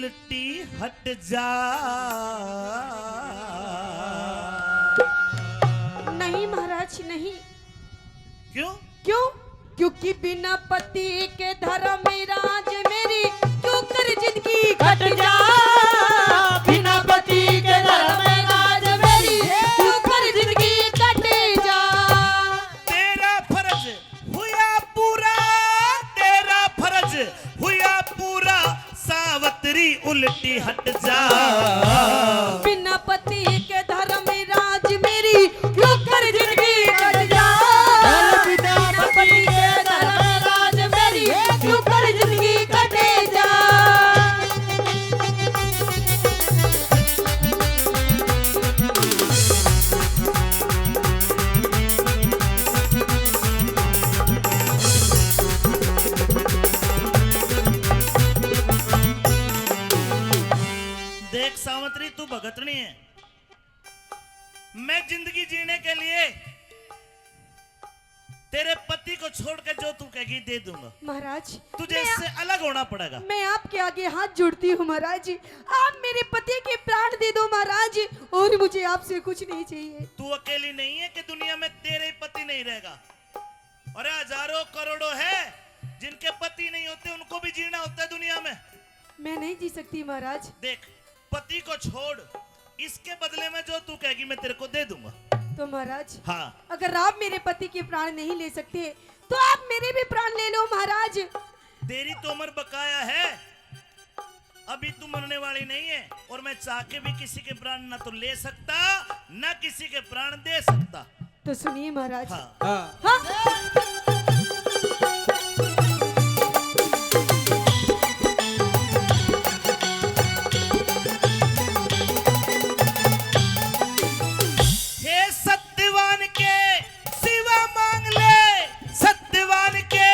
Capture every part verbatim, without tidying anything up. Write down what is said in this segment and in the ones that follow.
उल्टी हट जा। नहीं महाराज, नहीं। क्यों? क्यों? क्योंकि बिना पति के धर्मराज मेरी क्यों कर जिंदगी कट जा। बिना पति के धर्मराज मेरी क्यों कर जिंदगी कट जा। तेरा फर्ज हुआ पूरा, तेरा फर्ज हुआ पूरा, सावतरी उल्टी हट जा। बिना पति के धर्मराज मेरी क्यों कर जिंदगी कट जा। बिना पति के धर्मराज मेरी क्यों कर जिंदगी कटे जा। देख सावंतरी, तू भगतनी है। मैं जिंदगी जीने के लिए तेरे पति को छोड़कर जो तू कहेगी दे दूंगा। महाराज, तुझे मैं इससे अलग होना पड़ेगा। मैं आपके आगे हाथ जोड़ती हूँ महाराज, आप मेरे पति के प्राण दे दो महाराज, और मुझे आपसे कुछ नहीं चाहिए। तू अकेली नहीं है कि दुनिया में तेरे ही पति नहीं रहेगा। अरे हजारों करोड़ों है जिनके पति नहीं होते, उनको भी जीना होता है दुनिया में। मैं नहीं जी सकती महाराज। देख, पति को छोड़, इसके बदले में जो तू कहेगी मैं तेरे को दे दूंगा। तो महाराज, हाँ। अगर आप मेरे पति के प्राण नहीं ले सकते तो आप मेरे भी प्राण ले लो महाराज। तेरी तो उम्र बकाया है, अभी तू मरने वाली नहीं है और मैं चाह के भी किसी के प्राण ना तो ले सकता, ना किसी के प्राण दे सकता। तो सुनिए महाराज। हाँ। हाँ। हाँ। हे सत्यवान के सिवा मांग ले, सत्यवान के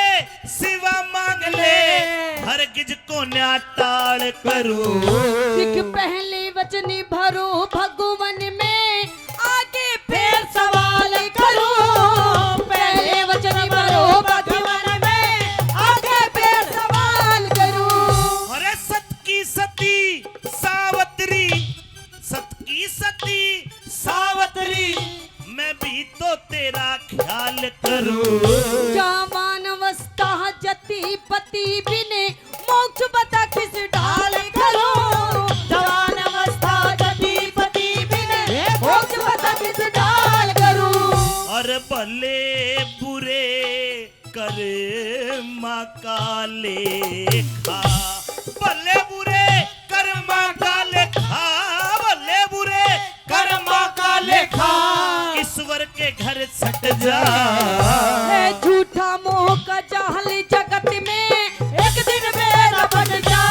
सिवा मांग ले, हरगिज को न्याटाल करूं। सिख पहले वचन भरो भगवन में, आगे फिर सवाल करूं। पहले वचन भरो भगवन में, आगे फिर सवाल करूं। अरे सत की सती सावतरी, सत की सती सावतरी, मैं भी तो तेरा ख्याल करूं। जवान अवस्था जति पति बिन, मोक्ष पता किस ढाल करूं। जवान अवस्था जति पति बिन, मोक्ष पता किस ढाल करूं। अरे भले बुरे कर्मा का लेखा, भले बुरे कर्मा का लेखा, भले बुरे कर्मा का लेखा, ईश्वर के घर सट जा। है झूठा मोह का जाल जगत में, एक दिन बेरा बन जा।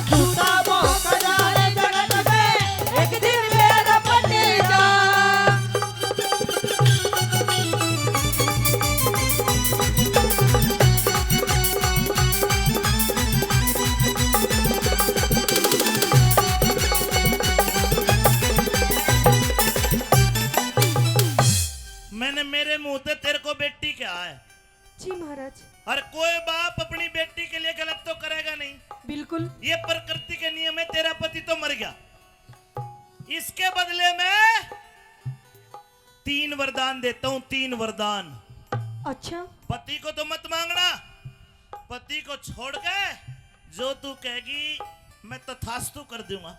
झूठा मोह का जाल जगत में, एक दिन बेरा बन जा। मैंने मेरे मुंह ते तेरे को बेटी कहा है। जी महाराज। और कोई बाप अपनी बेटी के लिए गलत तो करेगा नहीं। बिल्कुल। ये प्रकृति के नियम है। तेरा पति तो मर गया, इसके बदले में तीन वरदान देता हूँ, तीन वरदान। अच्छा। पति को तो मत मांगना, पति को छोड़ के जो तू कहेगी मैं तथास्तु कर दूंगा।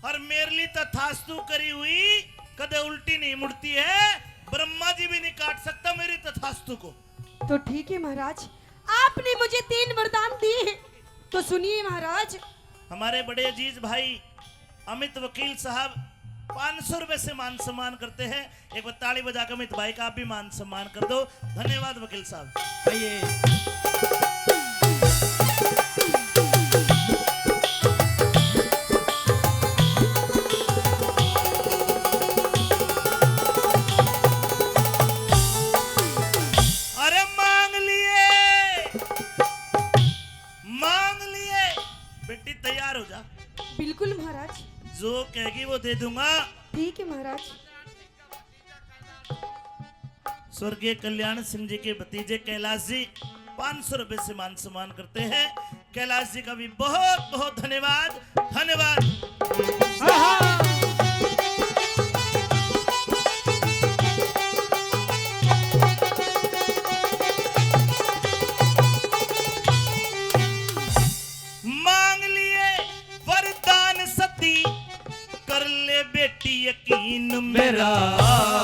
और मेरे लिए तथास्तु करी हुई कदे उल्टी नहीं मुड़ती है, ब्रह्मा जी भी नहीं काट सकता मेरी तथास्तु को। तो ठीक है महाराज, आपने मुझे तीन वरदान दिए हैं, तो सुनिए महाराज। हमारे बड़े अजीज भाई अमित वकील साहब पाँच सौ रुपए से मान सम्मान करते हैं। एक बार ताली बजा के अमित भाई का आप भी मान सम्मान कर दो। धन्यवाद वकील साहब। आइए। अरे मांग लिए, मांग लिए। बेटी तैयार हो जा। बिल्कुल महाराज। जो कहेगी वो दे दूंगा। ठीक है महाराज। स्वर्गीय कल्याण सिंह जी के भतीजे कैलाश जी पाँच सौ रुपए से मान सम्मान करते हैं। कैलाश जी का भी बहुत बहुत धन्यवाद, धन्यवाद। मांग लिए वरदान सती, कर ले बेटी यकीन मेरा।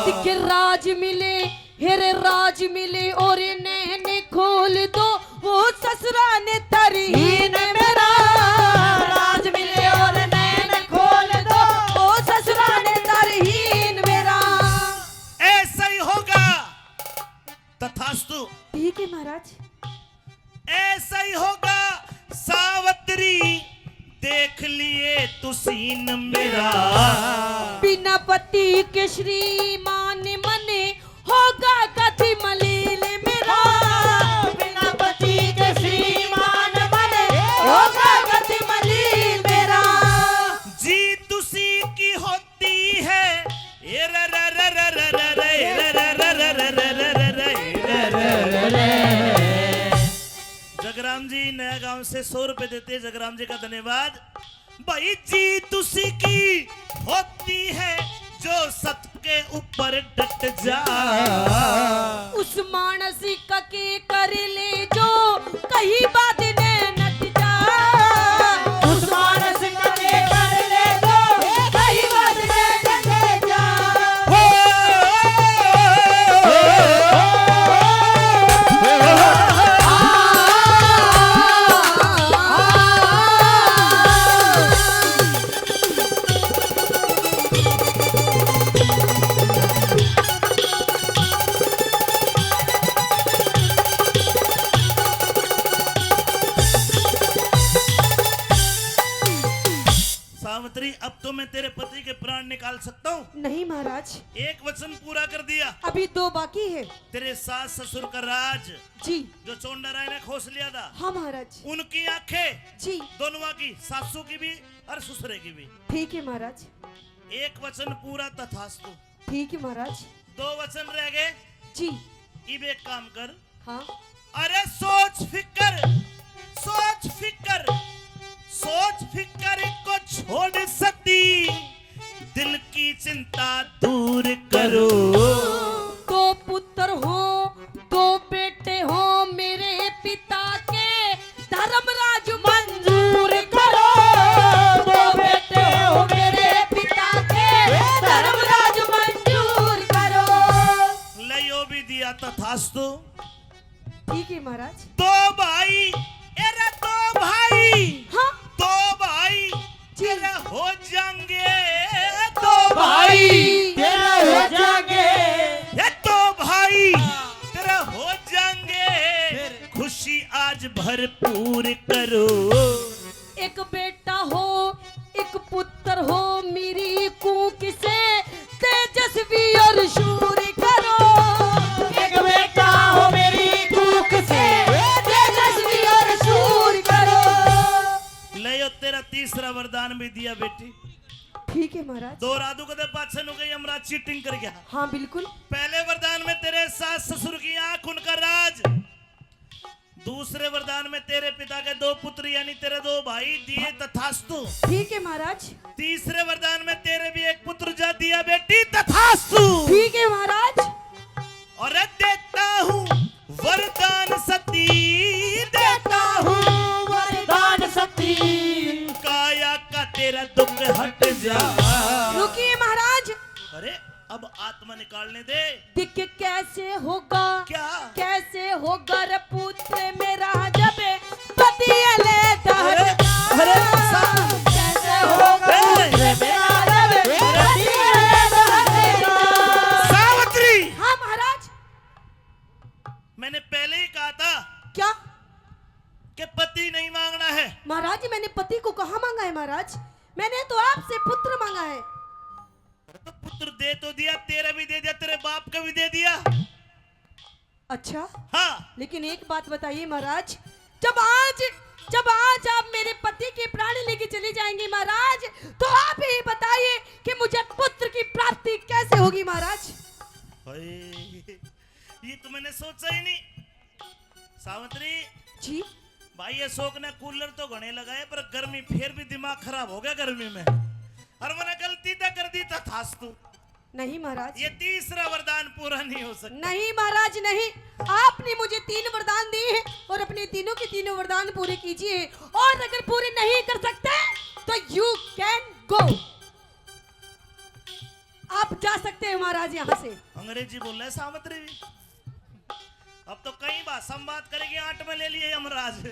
दिखे राज मिले, हेरे राज मिले और नैन खोल दो, वो ससुरा ने तरहीन मेरा। राज मिले और नैन खोल दो, वो ससुरा ने तरहीन मेरा। ऐसा ही होगा तथास्तु। ठीक है महाराज। ऐसा ही होगा सावित्री, देख लिए तुसीन मेरा। बिना पति के श्रीमान मन होगा कति मलिन मेरा। बिना पति के श्रीमान मन होगा कति मलिन मेरा। जी तुसी की होती है। जगराम जी नया गांव से सौ रुपए देते, जगराम जी का धन्यवाद। भाई जी तुसी की होती है जो सत के ऊपर डट जा। उस मानस का के कर ले जो कहीं बाद ने नट जा। उस मानस का के कर ले जो कहीं बाद ने नट जा। हो, सावित्री, अब तो मैं तेरे पति के प्राण निकाल सकता हूँ। नहीं महाराज। एक वचन पूरा कर दिया। अभी दो बाकी है। तेरे सास ससुर का राज, जी। जो चोंडा राय ने खोस लिया था, हाँ महाराज। उनकी आंखें, जी। दोनों की, सासू की भी और ससुरे की भी। ठीक है महाराज। एक वचन पूरा तथास्तु। ठीक है महाराज। दो वचन रह गए। जी। इब एक काम कर। हाँ। अरे सोच फिकर, सोच फिकर, सोच फिकर को छोड़ सती, दिल की चिंता दूर करो। दो पुत्र हो, दो बेटे हो मेरे पिता के, धर्मराज मंजूर करो। दो बेटे हो मेरे पिता के, धर्मराज मंजूर करो। ले यो भी दिया तथास्तु। ठीक है महाराज। दो भाई, एरे दो भाई, हाँ। दो भाई जी। तेरे हो जाएंगे, दो भाई। भाई तेरे हो जाएंगे। ये दो भाई तेरे हो जाएंगे। फिर? खुशी आज भरपूर करो। एक बेटा हो, एक पुत्र हो, मेरी कूख से तेजस्वी और शूर करो। एक बेटा हो, मेरी कूख से तेजस्वी और शूर करो। ले यो तेरा तीसरा वरदान भी दिया बेटी। ठीक है महाराज। दोहरा दूं कदे पाछे नु कहीं हमरा चीटिंग कर गया। हाँ बिल्कुल। पहले वरदान में तेरे सास ससुर की आंख, उनका राज। दूसरे वरदान में तेरे पिता के दो पुत्र यानी तेरे दो भाई दिए तथास्तु। ठीक है महाराज। तीसरे वरदान में तेरे भी एक पुत्र जा दिया बेटी तथास्तु। ठीक है महाराज। और देता हूँ वरदान सती, देता हूँ वरदान सती, काया का तेरा दुख हट जा। रुकिए महाराज। अरे अब आत्मा निकालने दे। दिख कैसे होगा, क्या? कैसे होगा रे पुत्र मेरा जब पति ले अरे, अरे, सा- कैसे होगा ए! पुत्र मेरा जब पति ले सावित्री! हाँ महाराज। मैंने पहले ही कहा था क्या? कि पति नहीं मांगना है। महाराज जी, मैंने पति को कहाँ मांगा है महाराज? मैंने तो आपसे पुत्र मांगा है। अरे तो पुत्र दे तो दिया, तेरा भी दे दिया, तेरे बाप का भी दे दिया। अच्छा? हाँ। लेकिन एक बात बताइए महाराज, जब आज, जब आज आप मेरे पति के प्राण लेके चले जाएंगे महाराज, तो आप ही बताइए कि मुझे पुत्र की प्राप्ति कैसे होगी महाराज? हाय, ये तो मैंने सोचा ही नहीं। सावित्री जी। भाई अशोक ने कूलर तो घणे लगाए, पर गर्मी फिर भी दिमाग खराब हो गया गर्मी में। और मैंने गलती तो कर दी, तथास्तु। नहीं महाराज। ये तीसरा वरदान पूरा नहीं हो सकता। नहीं महाराज, नहीं। आपने मुझे तीन वरदान दिए हैं और अपने तीनों के तीनों वरदान पूरे कीजिए, और अगर पूरे नहीं कर सकते तो you can go, आप जा सकते हैं महाराज यहाँ से। अंग्रेजी बोल रहे सावित्री भी। अब तो कई भाषा में बात करेगी, आठ में ले लिए यमराज।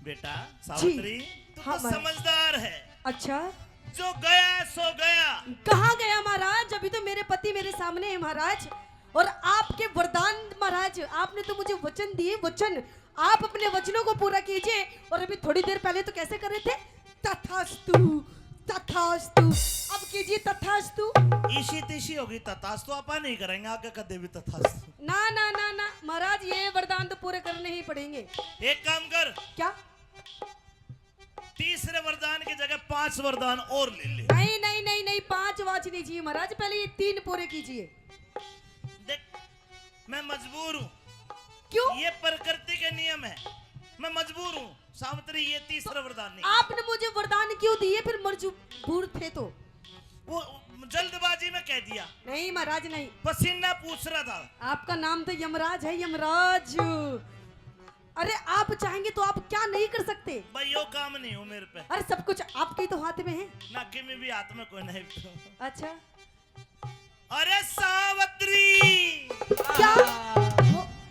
बेटा जी। सावित्री, तू हाँ तो महाराज। समझदार है। अच्छा। जो गया सो गया। कहाँ गया महाराज? अभी तो मेरे पति मेरे सामने है महाराज, और आपके वरदान महाराज, आपने तो मुझे वचन दिए, वचन, आप अपने वचनों को पूरा कीजिए। और अभी थोड़ी देर पहले तो कैसे कर रहे थे, तथास्तु, तथास्तु। अब कीजिए तथास्तु। इसी तिशी होगी तथास्तु, आपा नहीं करेंगे आगे कदे भी तथास्तु। ना ना ना ना महाराज, ये वरदान तो पूरे करने ही पड़ेंगे। एक काम कर। क्या? तीसरे वरदान की जगह पांच वरदान और ले ले। नहीं नहीं नहीं नहीं, पांच वाच नहीं चाहिए महाराज, पहले ये तीन पूरे कीजिए। देख, मैं मजबूर हूँ। क्यों? ये प्रकृति के नियम है, मैं मजबूर हूँ। सावित्री, ये तीसरा वरदान नहीं। आपने मुझे वरदान क्यों दिए फिर, मजबूर थे तो? वो जल्दबाजी में कह दिया। नहीं महाराज, नहीं। पसीना पूछ रहा था। आपका नाम तो यमराज है, यमराज। अरे, आप चाहेंगे तो आप क्या नहीं कर सकते? भाई, यो काम नहीं हो मेरे पे। अरे, सब कुछ आपके ही तो हाथ में है। ना, किमी भी हाथ में कोई नहीं तो। अच्छा। अरे सावित्री। क्या?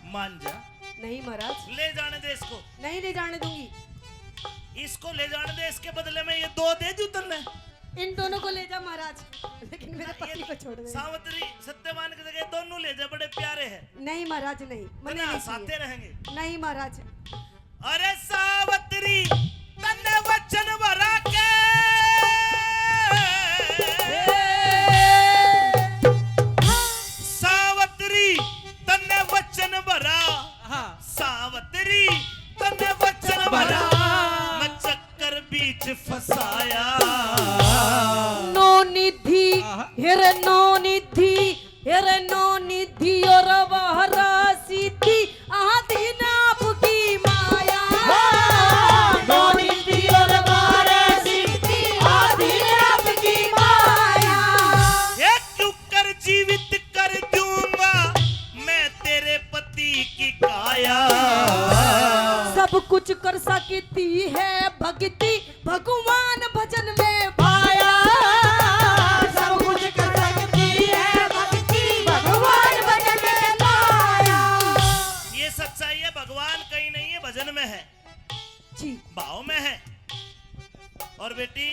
मान जा। नहीं महाराज। ले जाने दे इसको। नहीं ले जाने दूंगी। इसको ले जाने दे, इसके बदले में ये दो दे दूं तन्ने। इन दोनों को ले जा महाराज, लेकिन मेरे ना, ये पति को छोड़ दे। सावित्री, सत्यवान की जगह दोनों ले जा, बड़े प्यारे हैं। नहीं महाराज, नहीं, मने बड़े नहीं चाहिए। हंसाते रहेंगे। नहीं महाराज। अरे सावित्री, तन्ने वचन भरा के। सावित्री, तन्ने वचन भरा। हाँ। सावित्री, तन्ने वचन भरा। मैं चक्कर बीच फंसाया। नौ निधि, आहा। हेरे नौ निधि, हेरे नौ निधि और बारह सिद्धि, अधीन आपकी माया। हाँ, नौ निधि और बारह सिद्धि, अधीन आपकी माया। हे क्यों कर जीवित कर दूंगा मैं तेरे पति की काया। सब कुछ कर सकती है भक्ति, भगवान भजन में पाया। सब कुछ कर सकती है भक्ति, भगवान भजन में पाया। ये सच्चाई है, भगवान कहीं नहीं है, भजन में है। जी। भाव में है। और बेटी,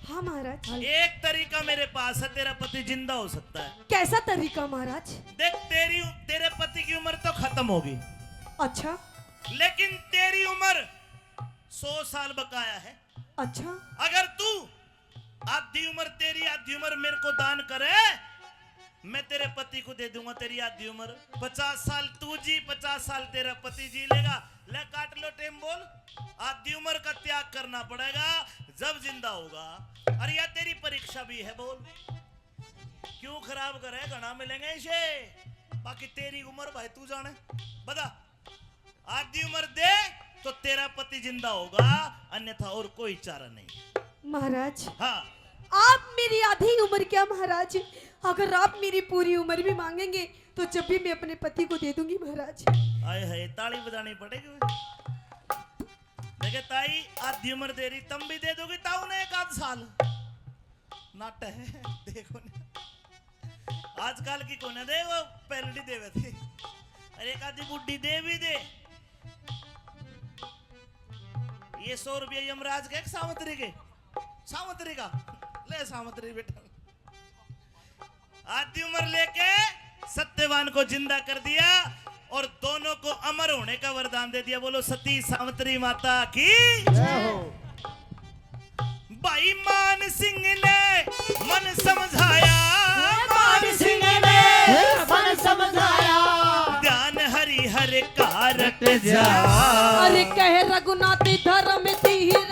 हाँ महाराज। एक तरीका मेरे पास है, तेरा पति जिंदा हो सकता है। कैसा तरीका महाराज? देख, तेरी, तेरे पति की उम्र तो खत्म होगी। अच्छा। लेकिन तेरी उम्र सौ साल बकाया है। अच्छा। अगर तू आधी उम्र तेरी, आधी उम्र मेरे को दान करे, मैं तेरे पति को दे दूंगा तेरी आधी उम्र। पचास साल तू जी, पचास साल तेरा पति जी लेगा। ले काट लो टेम, बोल। आधी उम्र का त्याग करना पड़ेगा, जब जिंदा होगा। अरे यार, तेरी परीक्षा भी है, बोल। क्यों खराब करे, घना मिलेंगे इसे। बाकी तेरी उम्र भाई तू जाने। बता। आधी उम्र दे तो तेरा पति जिंदा होगा, अन्यथा और कोई चारा नहीं। महाराज, हाँ। आप मेरी आधी उम्र क्या महाराज, अगर आप मेरी पूरी उम्र भी मांगेंगे तो जब भी मैं अपने पति को दे दूंगी महाराज। आए हाय, ताली बजानी पड़ेगी। देखे ताई, आधी उम्र दे रही, तम भी दे दोगे ताऊ ने एक आध साल। नाटे है, देखो ना। आजकल की कोने दे, वो पैलडी देवे थे। अरे एक आधी बुड्ढी दे भी दे। ये सौ रुपये यमराज के, सावित्री के? सावित्री का। ले सावित्री बेटा। आधी उम्र लेके सत्यवान को जिंदा कर दिया और दोनों को अमर होने का वरदान दे दिया। बोलो सती सावित्री माता की। जय हो। भाई मान सिंह ने मन समझाया, मान सिंह ने मन समझाया। ध्यान हरि हर का रट जा। अरे कह रघुनाथ धर्म धीर